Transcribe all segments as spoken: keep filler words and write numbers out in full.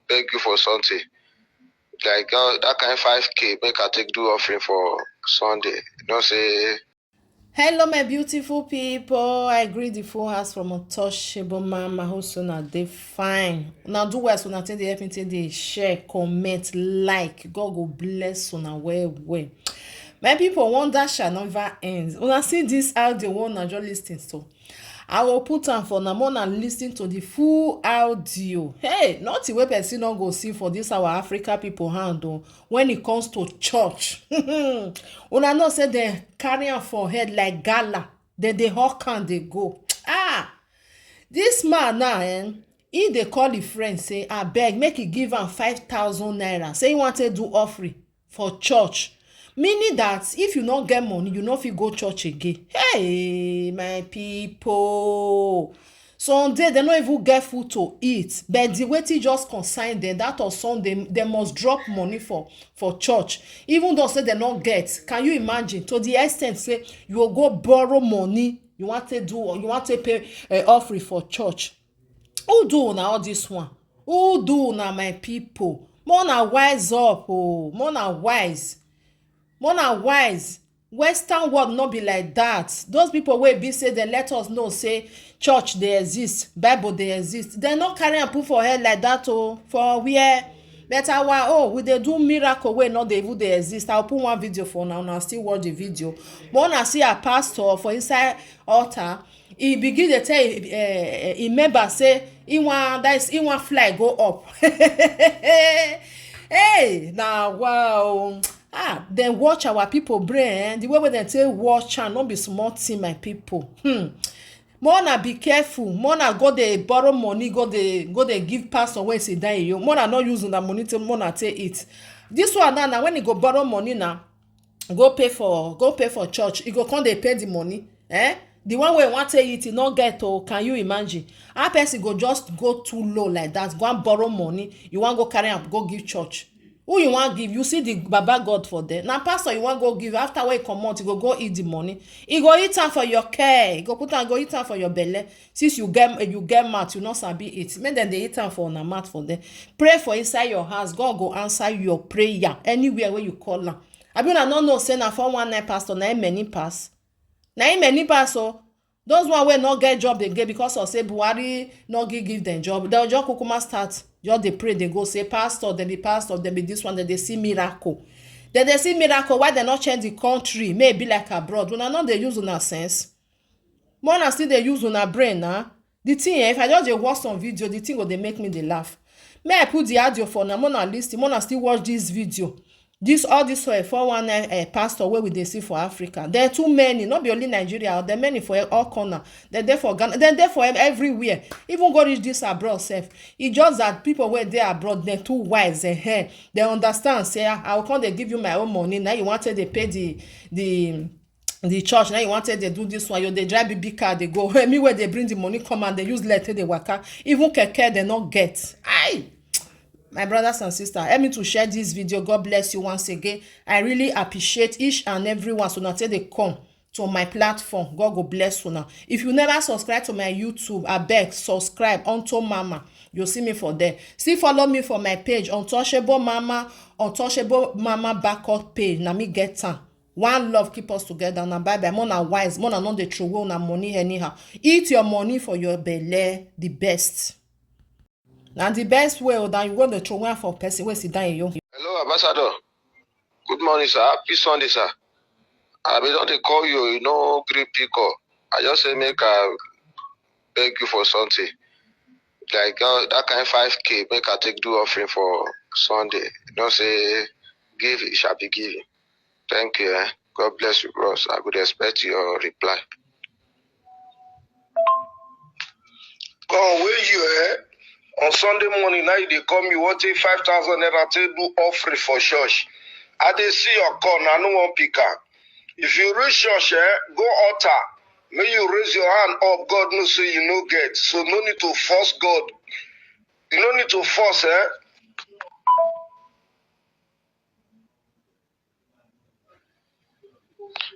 beg you for something. Like uh, that kind five K, make I take do offering for Sunday. You know, say Hello, my beautiful people. I greet the full house from Untouchable Mama Hosuna. They fine. Now do well so now take the help me take the share, comment, like. God go bless una well well. My people, one that shall never end. When I see this audio, one I just listen to. I will put am for now. More na listen to the full audio. Hey, not the way person no go see for this our Africa people hand though. When it comes to church, una know say dem carry am for head like gala. Dem dey hawk am dey go. Ah, this man now, eh, he dey call him friend say abeg make he give am five thousand naira, say he wan take do offering for church, meaning that if you no get money, you no fit go church again. Hey, my people, some day dem no even get food to eat, but the wetin just concern dem, that of Sunday, dem must drop money for for church, even though say dem no get. Can you imagine, to the extent say you go go borrow money, you wan take do, you wan take pay uh, offering for church? Who do una all this one? Who do una, my people? More na wise up o, more na wise, more na wise. Western world no be like that. Those people wey be say dem let us know say church dey exist, Bible dey exist, dem no carry am put for head like that o. For where? But our oh, we dey do miracle wey no dey even dey exist. I'll put one video for now, una still watch the video. But una see a pastor for inside altar, he begin dey tell uh, him member say he wan, that is, he wan fly go up. Hey, na wow. Ah, then watch our people brain, eh? The way wey dem take watch am no be small thing, my people. Hmm. More na be careful. More na go dey borrow money, go dey go dey give pastor wey sit down eyo. More na no use una money take, more na take eat. This one now, na when he go borrow money now, go pay for, go pay for church, he go come dey pay the money. Eh? The one wey wan take it, he no get o. Can you imagine? How person go just go too low like that, go and borrow money, you wan go carry am go give church? Who you wan give? You see the Baba God for there. Na pastor you wan go give. After wey he comot, you go go eat the money. He go eat am for your care. He go put am, go eat am for your belle. Since you get, you get mouth, you no sabi it. Make dem dey eat am for una mouth for there. Pray for inside your house. God go answer your prayer anywhere wey you call am. Abi una no know say na four one nine pastor na him many pass? Na him many pass o. Those one wey no get job again because of say Buhari no give give dem job, dem just kukuma start just dey pray dey go say pastor, dem be pastor, dem be this one, dem dey see miracle. Dem dey see miracle, why dem no change the country make e be like abroad? Una no dey use una sense? More na still dey use una brain na. The thing eh, if I just dey watch some video, the thing go dey make me dey laugh. May I put the audio for una, more na listen, more na still watch this video. This, all this uh, four one nine uh, pastor wey we dey see for Africa, dem too many, no be only Nigeria, dem many for all corner. Dem dey for Ghana, dem dey for ev- everywhere. Even go reach this abroad sef. E just that people wey dey abroad, dem too wise, eh, eh. Dem understand say ah, I go come dey give you my own money, na you wan take dey pay the the the church, na you wan take dey do this one, you dey drive big big car dey go. Me wey dey bring the money come and dey use leg take dey waka, even keke dem no get. Aye. My brothers and sisters, help me to share this video. God bless you once again. I really appreciate each and every one. So now take dey come to my platform. God go bless una. If you never subscribe to my YouTube, abeg subscribe, Unto Mama. You see me for there. Still follow me for my page, Untouchable Mama, Untouchable Mama backup page. Na me get am. One love keep us together. Una bye bye. More na wise, more na no dey throw away una money anyhow. Eat your money for your belle, the best. Na the best way o, than you go dey throw away am for person wey sit down eyo. Hello, Ambassador. Good morning, sir. Happy Sunday, sir. I bin don dey call you, you no gree pick call. I just say make I beg you for something. Like uh, that kind five K, make I take do offering for Sunday. You know say give, it shall be given. Thank you, eh? God bless you, bros. I would expect your reply. Come, where you, eh? On Sunday morning, now you dey come, you want take five thousand naira, take do offering for church. I dey see your call, I no wan pick am. If you reach church, eh, go altar. May you raise your hand up. God knows say you no get. So no need to force God. You no need to force, eh?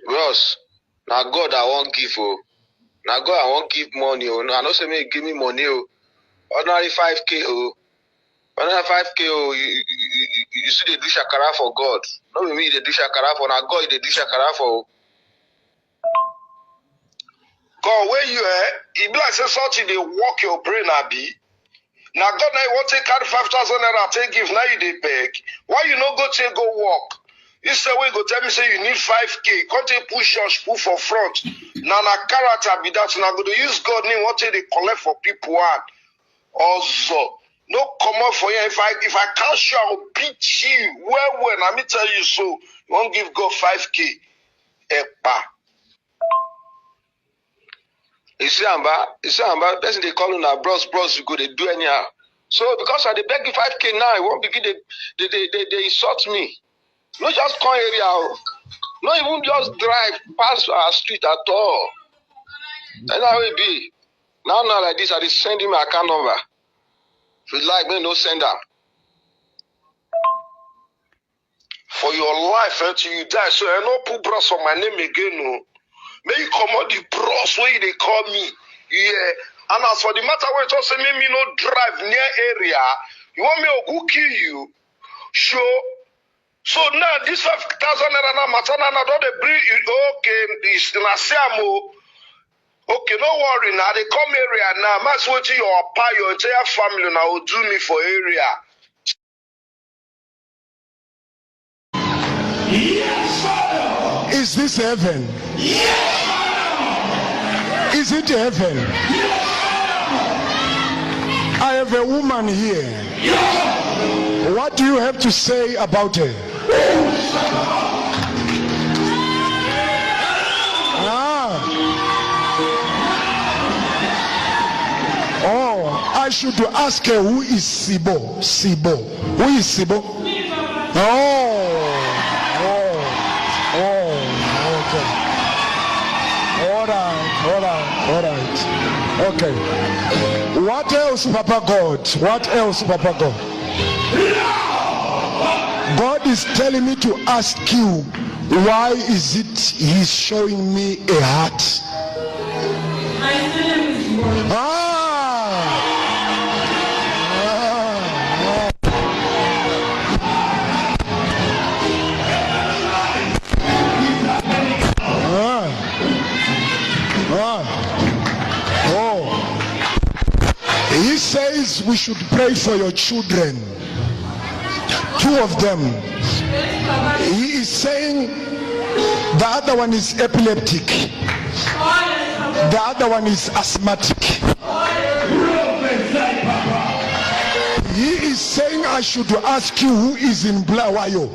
Bros, na God I wan give o. Na God I wan give money o. I no say make you give me money o. Ordinary five K o. Another five K, oh, you, you, you, you, you still dey do shakara for God. No be me you dey do shakara for, na God you dey do shakara for. God wey you, eh, e be like say something dey work your brain, abi? Na God na you wan take carry five thousand naira take give, now you dey beg. Why you no go take go work? Instead wey you go tell me say you need five K, come take push your put for front. Na, na character be that. Na go dey use God name wan take dey collect for people hand. Ozo, no comot for here. If I, if I catch you, I go beat you well well. Na me tell you so. You wan give God five K? Epa. You see am ba? You see am ba? Person dey call una bros, bros, you go dey do anyhow. So because I dey beg you five K now, you wan begin dey, dey, dey, dey, dey insult me. No just come area o. No even just drive pass our street at all. Anyhow e be. Now, now like this, I dey send you my account number. If you like, make you no send am. For your life, eh, till you die. So I no put bros for my name again, no. Make you comot the bros wey you dey call me. Yeah. And as for the matter wey you talk say make me no drive near area, you want me to go kill you? Sure. So now this five thousand naira now, matter now, now don dey bring you. Okay, this na see am o. Okay, no worry now. Dey come area now. Match wetin your papa, your entire family now do me for area. Is this heaven? Is it heaven? I have a woman here. What do you have to say about her? Ah. Oh, I should ask her, who is Sibo? Sibo. Who is Sibo? Oh, oh, oh, okay. All right, all right, all right. Okay. What else, Papa God? What else, Papa God? God is telling me to ask you, why is it he's showing me a heart? Ah! Ah! Ah! Ah! Oh! He says we should pray for your children. Two of them. He is saying the other one is epileptic, the other one is asthmatic. He is saying I should ask you who is in Bulawayo.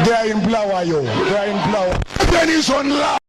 They are in Bulawayo. They are in Bulawayo. Heaven is on live.